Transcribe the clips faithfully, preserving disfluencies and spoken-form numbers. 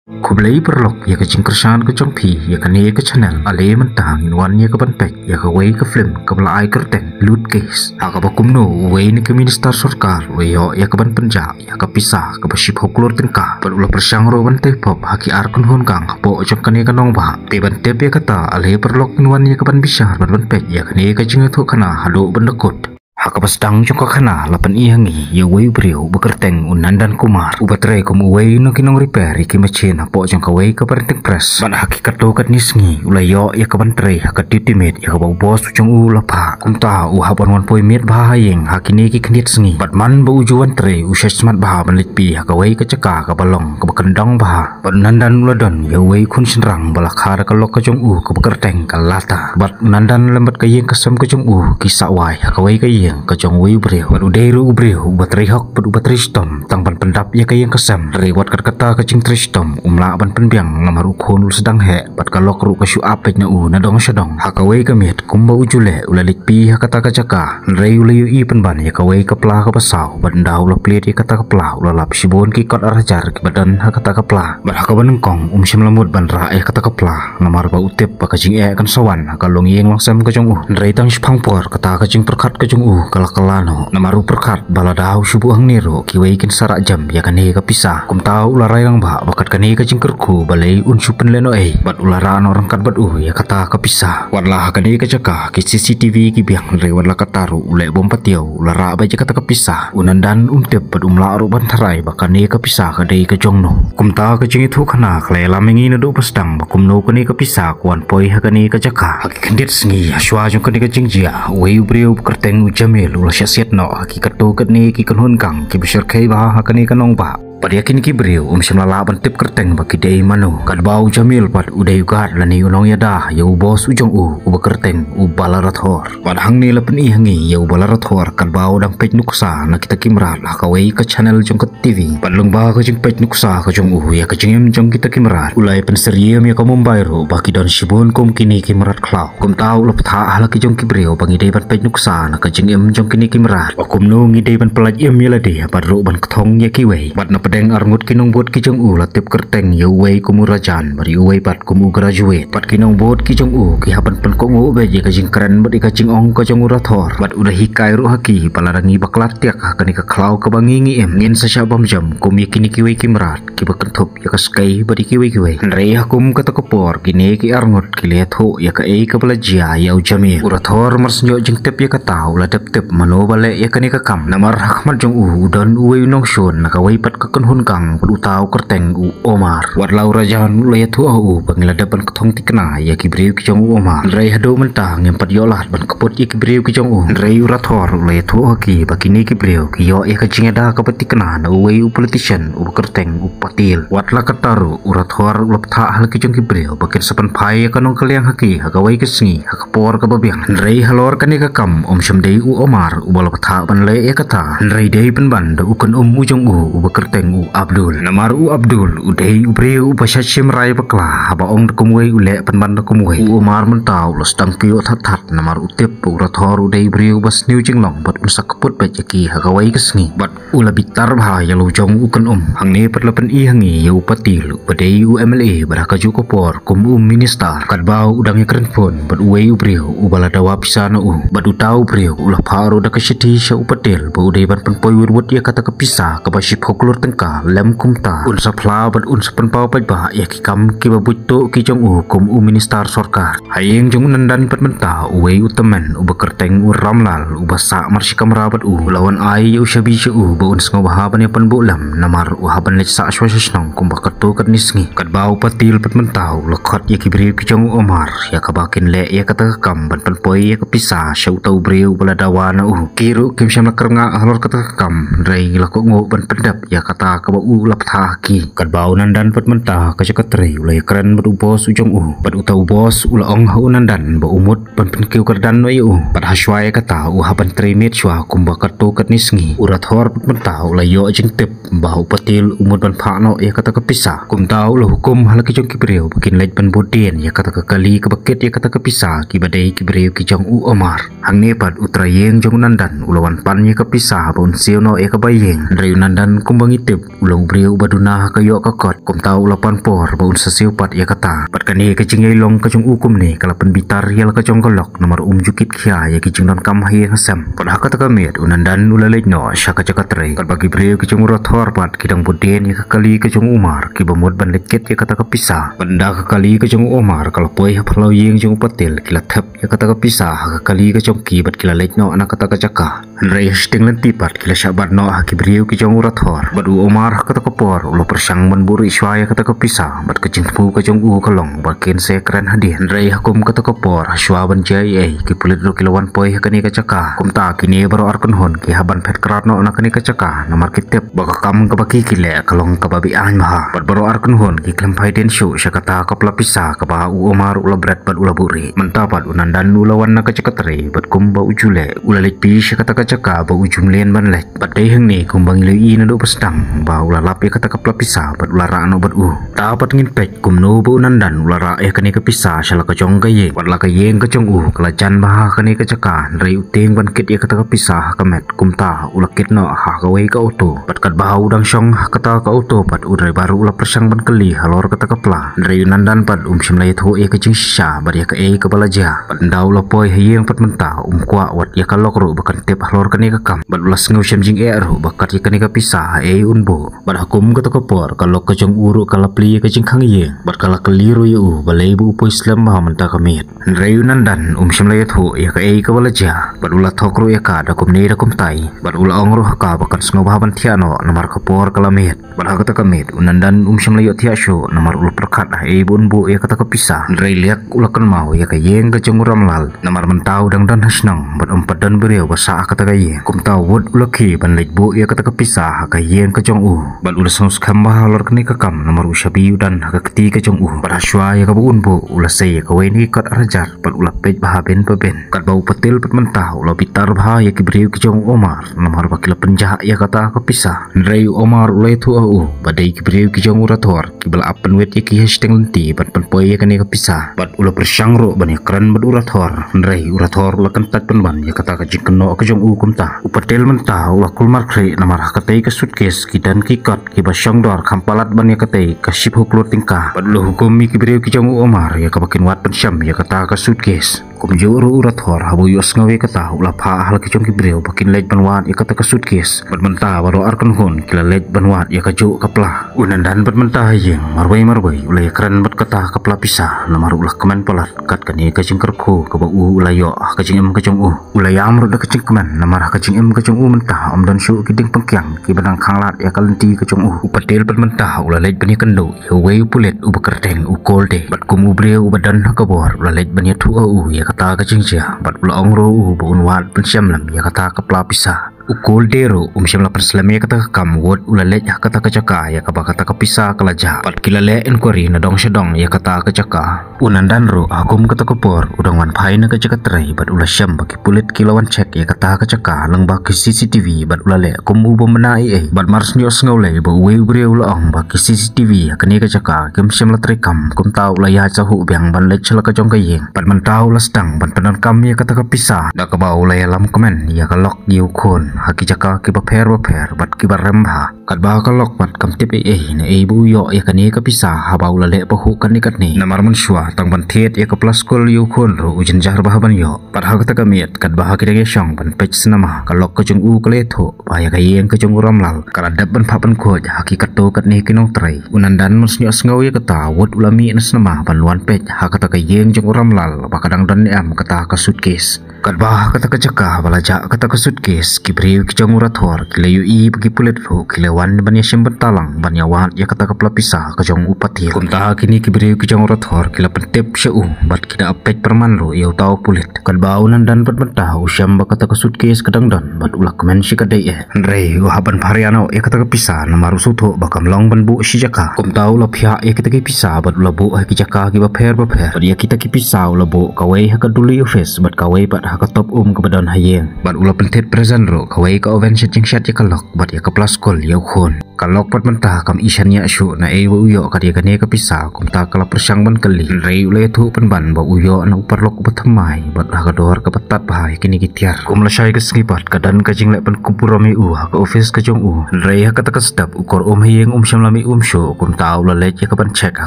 Khublei paralok ïa ka jingkyrshan ka jong phi ïa kane ka channel. Ale mynta ngin wan ïa ka ban peit ïa kawei ka film kaba la ai kyrteng Loot Case, ha kaba kumno uwei na ki minister sorkar u la ïoh ïa ka ban pynjah ïa ka pisa kaba shiphew klur tyngka bad u la pyrshang ruh ban tei pop ha ki ar kynhun gang hapoh jong kane ka nongbah. Te ban tip ïa kata, ale paralok ngin wan ïa ka ban bishar bad ban peit ïa kane ka jingïathuhkhana haduh ban da kut. Ha kaba sdang jong ka khana la pyni ha ngi ïa uwei u briew uba kyrteng u Nandan Kumar, uba trei kum uwei na ki nong repair ïa ki machine hapoh jong kawei ka printing press. Bad ha ki katto katne sngi u la ïoh ïa ka ban trei ha ka duty miet ïa kaba u boss u jong u u la phah. Kumta u hap ban wan poi miet bha ha ïing ha kine ki khyndiat sngi. Bad man ba u ju wan trei u shait smat bha ban leit pie ha kawei ka jaka kaba long kaba kyndong bha. Bad u Nandan u la don ïa uwei u khun shynrang ba la kha da ka lok ka jong u kaba kyrteng ka Lata. Bad u Nandan lem bad ka ïing ka sem ka jong u ki sah wai ha kawei ka ïing ka jong uwei u briew. Bad u dei ruh u briew uba trei hok bad uba trei shitom tang ban pyndap ïa ka ïing ka sem. Hynrei wat kat kata ka jingtrei shitom um lah ban pynbiang namar u khun u la sdang heh bad ka lok ruh ka shu ap beit na u na dong sha dong. Ha kawei ka miet kumba u ju leh u la leit pie ha kata ka jaka. Hynrei u la ïohi pynban ïa kawei ka pla kaba saw bad ynda u la plied ïa kata ka pla u la lap shibun ki kot ar hajar kiba don ha kata ka pla. Bad ha kaba nyngkong um shym la mut ban rah ïa kata ka pla namar ba u tip ba ka jingeh kan sa wan ha ka longïing longsem ka jong u. Hynrei tang shiphang por kata ka jingpyrkhat ka jong u ka la kylla noh namar u pyrkhat ba lada u shu buh hangne ruh kiwei kin sa rah jem ïa kane ka pisa. Kumta u la rai lang ba ba kat kane ka jingkyrkhu balei un shu pynleh noh ei bad u la rah noh ryngkat bad u ïa kata ka pisa. Wat la ha kane ka jaka ki C C T V ki biang, hynrei wat la katta ruh u leh bym patiaw, u la rah beit ïa kata ka pisa. U Nandan um tip bad um lah ruh ban tharai ba kane ka pisa ka dei ka jong no. Kumta ka jingïathuhkhana ka la ïalam ïa ngi naduh ba sdang ba kumno kane ka pisa ka wan poi ha kane ka jaka. Ha ki khyndiat sngi hashwa jong kane ka jingjia, uwei u briew uba kyrteng u Jamil u la shah siat noh ha ki katto katne ki kynhun gang kiba shyrkhei bha ha kane ka nongbah. Bad ïa kine ki briew um shym la lah ban tip kyrteng ba ki dei mano. Katba u Jamil pat u dei u guard lane u nongïada ïa u boss u jong u uba kyrteng u Balarathor. Bad hangne la pyni ha ngi ïa u Balarathor katba u dang peit nuksa na kita ki mrad ha kawei ka channel jong ka T V. Bad lyngba ka jingpeit nuksa ka jong u ïa ka jingim jong kita ki mrad, u la ïa pynsyriem ïa ka Mumbai ruh ba ki don shibun kum kine ki mrad khlaw. Kumta u la bthah ha la ki jong ki briew ba ngi dei ban peit nuksa na ka jingim jong kine ki mrad, ba kumno ngi dei ban pyllait im ïa lade bad ruh ban kthong ïa kiwei. Bad na pdeng arngut ki nongbud ki jong u la tip kyrteng ïa uwei kum u Rajan bad ïa uwei pat kum u Graduate. Bad ki nongbud ki jong u ki hap ban pynkohnguh beit ïa ka jingkren bad ïa ka jingong ka jong u Rathor. Bad u la hikai ruh ha ki ba lada ngi bakla tiak ha kane ka khlaw kaba ngi ngi im, ngin sa shah bam jam kum ïa kine kiwei ki mrad kiba kynthup ïa ka skei bad ïa kiwei kiwei. Hynrei ha kum kata ka por kine ki arngut ki la ïathuh ïa kaei kaba la jia ïa u Jamil. U Rathor mar shu ïoh jingtip ïa kata u la dep tip mano ba leh ïa kane ka kam. Namar ha khmat jong u u don uwei u nongshun na kawei pat ka kynhun gang bad uta u kyrteng u Omar. Wat la u Rajan u la ïathuh ha u ba ngi la dep ban kthong thikna ïa ki briew ki jong u Omar. Hynrei haduh mynta ngim pat ïoh lad ban kput ïa ki briew ki jong u. Hynrei u Rathor u la ïathuh ha ki ba kine ki briew ki ïoh ïa ka jingïada kaba thikna na uwei u politician uba kyrteng u Patil. Wat la katta ruh u Rathor u la bthah ha la ki jong ki briew ba kin sa pynphai ïa ka nongkylliang ha ki ha kawei ka sngi ha ka por kaba biang. Hynrei halor kane ka kam um shym dei u Omar uba la bthah ban leh ïa kata, hynrei dei pynban da u kynum u jong u uba kyrteng u Abdul. Namar u Abdul u dei u briew uba shait shim rai bakla, haba ong da kumwei u leh pynban da kumwei. U Omar mynta u la sdang kyiuh that that namar u tip ba u Rathor u dei u briew uba sniew jinglong bad un sa kput beit ïa ki ha kawei ka sngi. Bad u la bitar bha ïa la u jong u kynum. Hangne pat la pyni ha ngi ïa u Patil uba dei u M L A bad ha kajuh ka por kum u minister. Katba u dang ïakren phone bad uwei u briew uba la dawa pisa na u. Bad uta u briew u la phah ruh da ka shithi sha u Patil ba u dei ban pynpoi wut wut ïa kata ka pisa kaba shiphew klur tyngka lem kumta un sa phla bad un sa pynpaw paidbah ïa ki kam kiba buit tuh ki jong u kum u minister sorkar. Ha ïing jong u Nandan pat mynta uwei u tymmen uba kyrteng u Ramlal uba sah mar shi kamra bad u, u la wan ai ïa u shabi sha u ba un sngewbha ban ïa pynbuh lem namar u hap ban leit sah shuwa sha shnong kumba katto katne sngi. Katba u Patil pat mynta u la khot ïa ki briew ki jong u Omar ïa kaba kin leh ïa kata ka kam ban pynpoi ïa ka pisa sha uta u briew ba la dawa na u. Ki ruh kim shym la kyrngah halor kata ka kam, hynrei la kohnguh ban pyndep ïa kata kaba u la bthah ha ki. Katba u Nandan pat mynta ha ka jaka trei u la ïakren bad u boss u jong u. Bad uta u boss u la ong ha u Nandan ba u mut ban pynkiew kyrdan noh ïa u. Bad hashwa ïa kata u hap ban trei miet shuwa kumba katto katne sngi. U Rathor pat mynta u la ïoh jingtip ba u Patil u mut ban phah noh ïa kata ka pisa. Kumta u la hukum ha la ki jong ki briew ba kin leit ban bud dien ïa kata ka kali kaba kit ïa kata ka pisa kiba dei ki briew ki jong u Omar. Hangne pat u trai ïing jong u Nandan u la wan pan ïa ka pisa ba un siew noh ïa kaba ïing. Hynrei u Nandan kumba ngi U long briew uba duna ha ka ïoh ka kot, kumta u la pan por ba un sa siew pat ïa kata. Bad kane ka jingïailong ka jong u kumne ka la pynbitar ïa la ka jong ka lok, namar um ju kit khia ïa ki jingdonkam ha ïing ha sem. Bad ha kata ka miet u Nandan u la leit noh sha ka jaka trei. Katba ki briew ki jong u Rathor pat ki dang bud dien ïa ka kali ka jong u Omar, kiba mut ban leit kit ïa kata ka pisa. Bad ynda ka kali ka jong u Omar ka la poi ha phyllaw ïing jong u Patel, ki la thep ïa kata ka pisa ha ka kali ka jong ki bad ki la leit noh na kata ka jaka. Hynrei ha shiteng lynti pat ki la shah bat noh ha ki briew ki jong u Rathor. Bad u Omar ha kata ka por u la pyrshang ban buhrieh shuwa ïa kata ka pisa, bad ka jingthmu ka jong u ka long ba kin sa kren hadien. Hynrei ha kum kata ka por, ha shuwa ban jia ei ei, ki pulit ruh ki la wan poi ha kane ka jaka. Kumta kine baroh ar kynhun ki hap ban phet krad noh na kane ka jaka, namar ki tip ba ka kam kaba ki ki leh ka long kaba be-aiñ bha. Bad baroh ar kynhun ki khlem phai dien shuh sha kata ka pla pisa kaba u Omar u la bret bad u la buhrieh. Mynta pat u Nandan u la wan na ka jaka trei, bad kumba u ju leh, u la leit phi sha kata ka jaka ba u ju mlien ban leit. Bad dei hangne kumba ngi la ïohi naduh ba sdang ba u la lap ïa kata ka pla pisa bad u la rah noh bad u. Ta pat ngin peit kumno ba u Nandan u la rah ïa kane ka pisa sha la ka jong ka ïing. Bad la ka ïing ka jong u ka la jan bha ha kane ka jaka, hynrei u tieng ban kit ïa kata ka pisa ha ka met. Kumta u la kit noh ha kawei ka auto. Bad katba u dang shong ha kata ka auto pat, u driver u la pyrshang ban kylli halor kata ka pla. Hynrei u Nandan pat um shym la ïathuh ïa ka jingshisha bad ïa kaei kaba la jia. Bad ynda u la poi ha ïing pat mynta, um kwah wat ïa ka lok ruh ba kan tip halor kane ka kam. Bad u la sngew shem jingeh ruh ba kat ïa kane ka pisa ha ei un buh. Bad ha kum kata ka por, ka lok ka jong u ruh ka la plie ïa ka jingkhang ïing. Bad ka la kylli ruh ïa u balei ba u poi slem bha mynta ka miet. Hynrei u Nandan um shym la ïathuh ïa kaei kaba la jia. Bad u la thok ruh ïa ka da kumne da kumtai. Bad u la ong ruh ha ka ba kan sngewbha ban thiah noh namar ka por ka la miet. Bad ha kata ka miet u Nandan um shym la ïoh thiah shuh namar u la pyrkhat ha ei ba un buh ïa kata ka pisa. Hynrei liak u la kynmaw ïa ka ïing ka jong u Ramlal. Namar mynta u dang don ha shnong bad um pat don briew ba sah ha kata ka ïing. Kumta u wut u la khie ban leit buh ïa kata ka pisa ha ka ïing ka jong u. Bad u la sngewskhem bha halor kane ka kam namar u shabi u don ha ka kti ka jong u. Bad ha shuwa ïa kaba un buh u la sei ïa kawei na ki kot ar hajar. Bad u la peit bha ha bin pa bin. Katba u Patel pat mynta u la bitar bha ïa ki briew ki jong u Omar, namar ba ki la pynjah ïa kata ka pisa. Hynrei u Omar u la ïathuh ha u ba dei ki briew ki jong u Rathor kiba la ap pynwit ïa ki ha shiteng lynti ban pynpoi ïa kane ka pisa. Bad u la pyrshang ruh ban ïakren bad u Rathor, hynrei u Rathor u la kyntait pynban ïa kata ka jingkynnoh ka jong u. Kumta u Patel mynta u la kulmar khlieh namar ha katei ka suitcase ki don ki kot kiba shong dor kham palat ban ïa katei ka shiphew klur tyngka. Bad u la hukum ïa ki briew ki jong u Omar ïa kaba kin wad pynshem ïa kata ka suitcase. Kumjuh ruh u Rathor haba u ïohsngew ïa kata u la phah ha la ki jong ki briew ba kin leit ban wad ïa kata ka suitcase. Bad mynta baroh ar kynhun ki la leit ban wad ïa kajuh ka pla. U Nandan bad mynta ha ïing marwei marwei u la ïakren bad kata ka pla pisa namar u la kmen palat kat kane ka jingkyrkhu kaba u u la ïoh ha ka jingim ka jong u. U la ïam ruh da ka jingkmen namar ha ka jingim ka jong u mynta ym don shuh ki dieng pangkiang kiba dang khanglad ïa ka lynti ka jong u. U Patel pat mynta u la leit ban ïakynduh ïa uwei u pulit uba kyrteng u Kolde. Bad kum u briew uba don ha ka bor u la leit ban ïathuh ha u ïa kata ka jingjia. Bad u la ong ruh u ba un wad pynshem lem ïa kata ka pla pisa. U Kolde ruh um shym la pynslem ïa kata ka kam, wut u la leit ha kata ka jaka ïa kaba kata ka pisa ka la jah. Bad ki la leh inquiry na dong sha dong ïa kata ka jaka. U Nandan ruh ha kum kata ka por u dang wan phai na ka jaka trei bad u la shem ba ki pulit ki la wan check ïa kata ka jaka lyngba ki C C T V bad u la leh kum uba mynta ei ei. Bad mar shu ïohsngew lei ba uwei u briew u la ong ba ki C C T V ha kane ka jaka kim shym la trei kam, kumta u la ïaid sha huh biang ban leit sha la ka jong ka ïing. Bad mynta u la sdang ban pyndonkam ïa kata ka pisa da kaba u la ïalam kmen ïa ka lok ïa u khun ha ki jaka kiba pher ba pher bad kiba rem bha. Katba ka lok pat kam tip ei ei na ei ba u ïoh ïa kane ka pisa haba u la leh pahuh katne katne. Namar mynshuwa tang ban thied ïa ka pla skul ïa u khun ruh u jynjar bha ban ïoh. Bad ha kata ka miet katba ha ki dang ïashong ban peit sinema, ka lok ka jong u ka la ïathuh ba ïa ka ïing ka jong u Ramlal ka la dep ban phah pynkhuid ha ki katto katne ki nongtrei. U Nandan mar shu ïohsngew ïa kata, wut u la mih na sinema ban wan peit ha kata ka ïing jong u Ramlal ba ka dang don ne em kata ka suitcase. Katba ha kata ka jaka ba la jah kata ka suitcase, ki briew ki jong u Rathor ki la ïohi ba ki pulit ruh ki la wan ban ïashim bynta lang ban ïawad ïa kata ka pla pisa ka jong u Patel. Kumta kine ki briew ki jong u Rathor ki la pyntip sha u bad ki da peit pyrman ruh ïa uta u pulit. Katba u Nandan pat mynta u shem ba kata ka suitcase ka dang don bad u la kmen shi katdei eh. Hynrei u hap ban pharia noh ïa kata ka pisa namar u sngewthuh ba kam long ban buh shi jaka. Kumta u la phiah ïa kita ki pisa bad u la buh ha ki jaka kiba pher ba pher. Bad ïa kita ki pisa u la buh kawei ha ka Duli office bad kawei pat ha ka top um kaba don ha ïing. Bad u la pynthied present ruh kawei ka oven shet jingshet ïa ka lok bad ïa ka plastik ïa u khun. Ka lok pat mynta kam i shaniah shuh na ei ba u ïoh kat ïa kane ka pisa, kumta ka la pyrshang ban kylli. Hynrei u la ïathuh pynban ba u ïoh na u paralok uba thymmai bad ha ka dor kaba tad bha ïa kine ki tiar. Kum lashai ka sngi pat ka don ka jingleh pynkup burom ïa u ha ka office ka jong u. Hynrei ha kata ka step u kor um ha ïing um shym la mih um shuh, kumta u la leit ïa ka ban check ha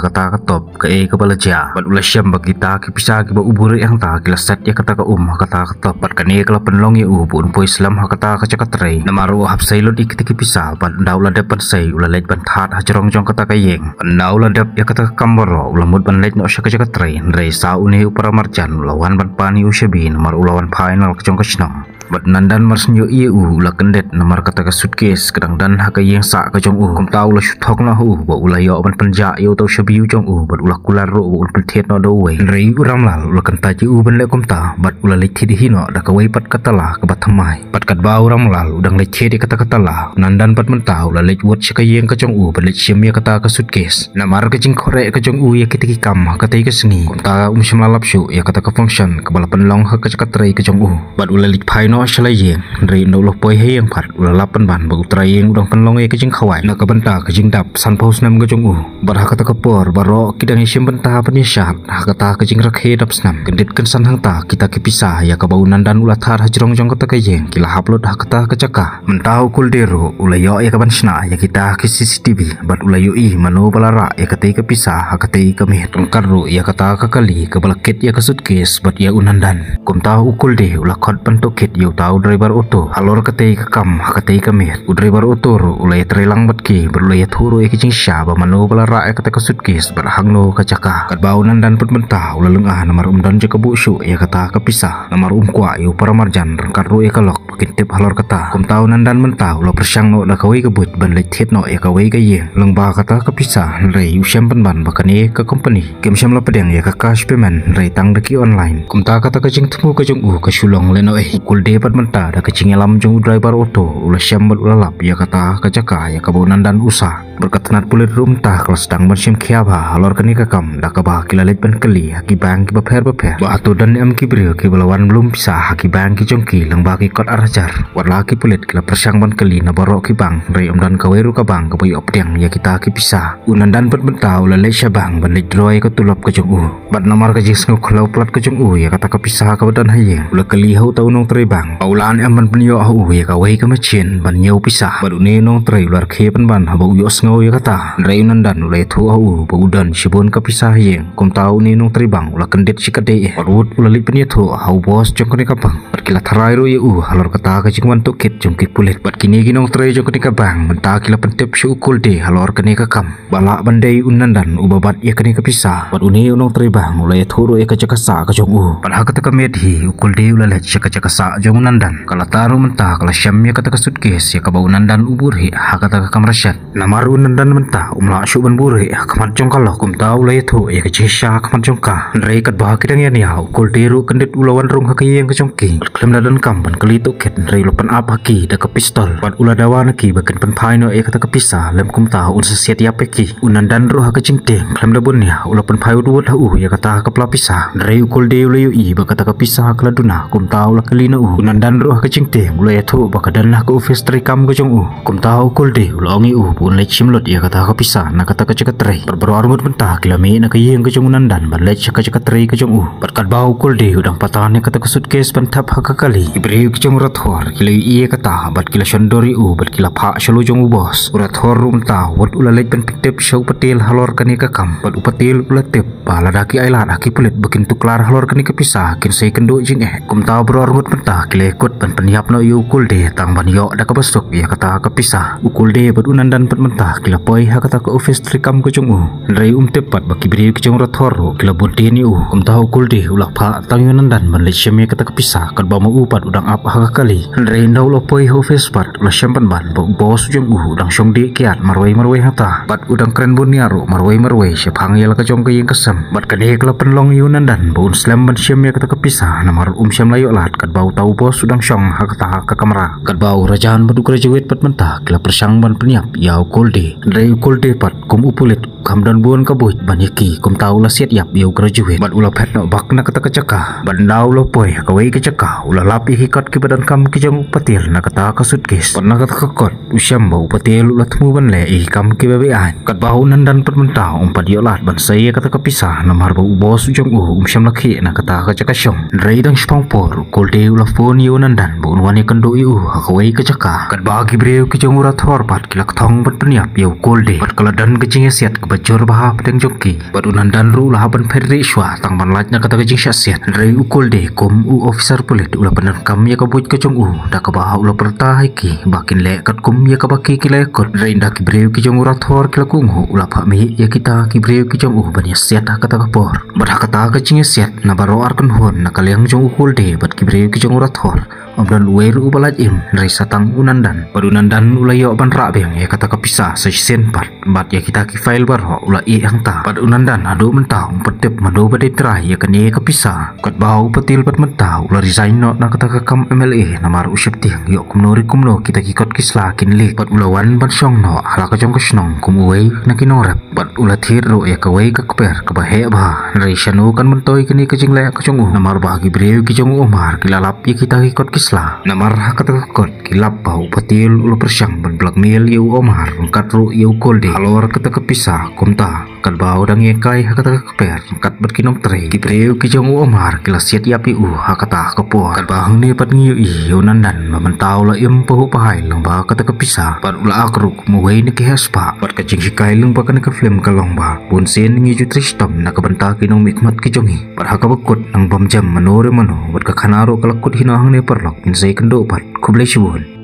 kata ka top kaei kaba la jia. Bad u la shem ba kita ki pisa kiba u buhrieh hangta ki la set ïa kata ka um ha kata ka top. Bad kane ka la pynlong ïa u ba un poi slem ha kata ka jaka trei. Namar u hap sei lut ïa kita ki pisa, bad ynda u la dep ban sei u la leit ban thad ha jrong jong kata ka ïing. Ynda u la dep ïa kata ka kam baroh u la mut ban leit noh sha ka jaka trei. Hynrei sa une u para marjan u la wan ban pan ïa u shabi namar u la wan final ka jong ka shnong. Bad u Nandan mar shu ïohi ïa u u la kyndit namar kata ka suitcase ka dang don ha ka ïing sah ka jong u. Kumta u la shu thok noh ha u ba u la ïoh ban pynjah ïa uta u shabi u jong u bad u la kular ruh ba un pynthied noh da uwei. Hynrei u Ramlal u la kyntait ïa u ban leh kumta bad u la leit thied hi noh da kawei pat ka tala kaba thymmai. Bad katba u Ramlal u dang leit thied ïa kata ka tala, u Nandan pat mynta u la leit wut sha ka ïing ka jong u bad leit shim ïa kata ka suitcase. Namar ka jingkhuslai ka jong u ïa kita ki kam ha katei ka sngi, kumta um shym la lap shuh ïa kata ka function kaba la pynlong ha ka jaka trei ka jong u. Bad u la leit phai noh sha la ïing. Hynrei ynda u la poi ha ïing pat u la lap pynban ba u trai ïing u dang pynlong ïa ka jingkhawai na ka bynta ka jingdap sanphew snem ka jong u. Bad ha kata ka por baroh ki dang ïashim bynta ban ïashad ha kata ka jingrakhe dap snem. Kyndit kynsan hangta kita ki pisa ïa kaba u Nandan u la thad ha jrong jong kata ka ïing ki la hap lut ha kata ka jaka. Mynta u Kulde ruh u la ïoh ïa ka ban shna ïa kita ki C C T V bad u la ïohi mano ba la rah ïa katei ka pisa ha katei ka miet. Ryngkat ruh ïa kata ka kali kaba la kit ïa ka suitcase bad ïa u Nandan. Kumta u Kulde u la khot ban tohkit ïa uta u driver auto halor katei ka kam ha katei ka miet. U driver auto ruh u la ïatrei lang bad ki bad u la ïathuh ruh ïa ki jingshisha ba mano ba la rah ïa kata ka suitcase bad hangno ka jaka. Katba u Nandan pat mynta u la lynga namar um don jaka buh shuh ïa kata ka pisa. Namar um kwah ïa u para marjan ryngkat ruh ïa ka lok ba kin tip halor kata. Kumta u Nandan mynta u la pyrshang noh da kawei ka buit ban leit thied noh ïa kawei ka ïing lyngba kata ka pisa, hynrei u shem pynban ba kane ka company kim shym la pdiang ïa ka cash payment hynrei tang da ki online. Kumta kata ka jingthmu ka jong u ka shu long lehnohei. U Kulde pat mynta da ka jingïalam jong u driver auto u la shem bad u la lap ïa kata ka jaka ïa kaba u Nandan u sah. Bad ka tnat pulit ruh mynta ka la sdang ban shim khia bha halor kane ka kam da kaba ki la leit ban kylli ha ki bank kiba pher bapher ba hato don ne em ki briew kiba la wan lum pisa ha ki bank ki jong ki lyngba ki kot ar hajar. Wat la ki pulit ki la pyrshang ban kylli na baroh ki bank, hynrei ym don kawei ruh ka bank kaba ïoh pdiang ïa kita ki pisa. U Nandan pat mynta u la leit sha bank ban leit draw ïa ka tulop ka jong u. Bad namar ka jingsngew khlaw palat ka jong u ïa kata ka pisa kaba don ha ïing, u la kylli ha uta u nongtrei bank ba u lah ne em ban pynïoh ha u ïa kawei ka machine ban ñiew pisa. Bad une u nongtrei u la rkhie pynban haba u ïohsngew ïa kata. Hynrei u Nandan u la ïathuh ha u ba u don shibun ka pisa ha ïing. Kumta une u nongtrei bank u la kyndit shikatdei eh. Bad wut u la leit pynïathuh ha u boss jong kane ka bank. Bad ki la tharai ruh ïa u halor kata ka jingwan tohkit jong ki pulit. Bad kine ki nongtrei jong kane ka bank mynta ki la pyntip sha u Kulde halor kane ka kam. Ba lah ban dei u Nandan uba bat ïa kane ka pisa. Bad une u nongtrei bank u la ïathuh ruh ïa ka jaka sah ka jong u. Bad ha kata ka miet hi u Kulde u la leit sha ka jaka sah jong u Nandan. Ka la tang ruh mynta ka la shem ïa kata ka suitcase ïa kaba u Nandan u buhrieh ha kata ka kamra shet. Namar u Nandan mynta um lah shuh ban buhrieh ha khmat jong ka lok, kumta u la ïathuh ïa ka jingshisha ha khmat jong ka. Hynrei katba ki dang ïania u Kulde ruh kyndit u la wan rung ha ka ïing ka jong ki. Khlem da donkam ban kylli tohkit hynrei u la pynap ha ki da ka pistol. Bad u la dawa na ki ba kin pynphai noh ïa kata ka pisa, lym kumta un sa siat ïap ïa ki. U Nandan ruh ha ka jingtieng khlem da bun nia u la pynphai wut wut ha u ïa kata ka pla pisa. Hynrei u Kulde u la ïohi ba kata ka pisa ka la duna, kumta u la kylli na u. U Nandan ruh ha ka jingtieng u la ïathuh ba ka don ha ka office treikam ka jong u. Kumta u Kulde u la ong ïa u ba un leit shim lut ïa kata ka pisa na kata ka jaka trei. Bad baroh arngut mynta ki la mih na ka ïing ka jong u Nandan ban leit sha ka jaka trei ka jong u. Bad katba u Kulde u dang patan ïa kata ka suitcase ban thep ha ka kali, ki briew ki jong u Rathor ki la ïohi ïa kata bad ki la shon dur ïa u bad ki la phah sha la jong u boss. U Rathor ruh mynta wut u la leit ban pyntip sha u Patel halor kane ka kam bad u Patel u la tip ba lada ki ailad ha ki pulit ba kin tuklar halor kane ka pisa kin sa ïakynduh jingeh. Kumta baroh arngut mynta ki la ïakut ban pynïap noh ïa u Kulde tang ban ïoh da kaba suk ïa kata ka pisa. U Kulde bad u Nandan pat mynta ki la poi ha kata ka office treikam ka jong u. Hynrei um tip pat ba ki briew ki jong u Rathor ruh ki la bud dien ïa u. Kumta u Kulde u la phah tang ïa u Nandan ban leit shim ïa kata ka pisa katba ma u pat u dang ap ha ka kali. Hynrei ynda u la poi ha office pat u la shem pynban ba u boss u jong u u dang shong dih kiad marwei marwei hangta bad u dang kren bun nia ruh marwei marwei shaphang ïa la ka jong ka ïing ka sem. Bad kane ka la pynlong ïa u Nandan ba un slem ban shim ïa kata ka pisa namar um shym la ïoh lad katba uta u boss u dang shong ha kata ka kamra. Katba u Rajan bad u Graduate pat mynta ki la pyrshang ban pynïap ïa u Kulde. Hynrei u Kulde pat kum u pulit Kam don bun ka buit ban ïa ki, kumta u la siat ïap ïa u graduate bad u la phet noh bak na kata ka jaka. Bad ynda u la poi ha kawei ka jaka, u la lap ïa ki kot kiba donkam ki jong u Patil na kata ka suitcase. Bad na kata ka kot u shem ba u Patil u la thmu ban leh ïa ki kam kiba beaiñ. Katba u Nandan pat mynta um pat ïoh lad ban sei ïa kata ka pisa, namar ba u boss u jong u um shym la khie na kata ka jaka shong. Hynrei dang shipang por, u Kolde u la phone ïa u Nandan ba un wan ïakynduh ïa u ha kawei ka jaka. Katba ki briew ki jong u Rathor pat ki la kthong ban pynïap ïa u Kolde, bad ka la don ka jingïasiat kaba jur bha hapdeng jong ki. Bad u Nandan ruh u la hap ban phet rieh shuwa tang ban lait na kata ka jingshah siat. Hynrei u Kolde kum u officer pulit u la pyndonkam ïa ka buit ka jong u, da kaba u la pyrta ha ki ba kin leh katkum ïa kaba ki ki la ïakut. Hynrei ynda ki briew ki jong u Rathor ki la kohnguh, u la phah mih ïa kita ki briew ki jong u ban ïasiat ha kata ka por. Bad ha kata ka jingïasiat, na baroh ar kynhun, na ka liang jong u Kolde bad ki briew ki jong u Rathor, ym don uwei ruh uba lait im, hynrei sa tang u Nandan. Bad u Nandan u la ïoh ban rah biang ïa kata ka pisa sa shisien pat, bad ïa kita ki file baroh u la ïeh hangta. Bad u Nandan haduh mynta um pat tip mano ba dei trai ïa kane ka pisa. Katba u Patil pat mynta u la resign noh na kata ka kam M L A, namar u sheptieng ïoh kumno re kumno kita ki kot ki sla kin leak. Bad u la wan ban shong noh ha la ka jong ka shnong kum uwei na ki nongrep. Bad u la thied ruh ïa kawei ka kper kaba heh bha. Hynrei shano kan myntoi kane ka jingleh ka jong u, namar ba ki briew ki jong u Omar ki la lap ïa kita ki kot ki sla. Namar ha kata ka kot ki lap ba u Patil u la pyrshang ban blackmail ïa u Omar ryngkat ruh ïa u Kolde halor kata ka pisa. Kumta katba u dang ïakai ha kata ka kper ryngkat bad ki nongtrei, ki briew ki jong u Omar ki la siat ïap ïa u ha kata ka por. Katba hangne pat ngi ïohi ïa u Nandan ba mynta u la im pahuh pahai lyngba kata ka pisa, bad u la ak ruh kum uwei na ki heh spah. Bad ka jinghikai lyngba kane ka film ka long ba bunsien ngi ju trei shitom na ka bynta ki nongmihkhmat ki jong ngi. Bad ha kaba kut, nang bam jem mano re mano, bad ka khana ruh ka la kut hi noh hangne paralok. Ngin sa ïakynduh pat. Khublei shibun.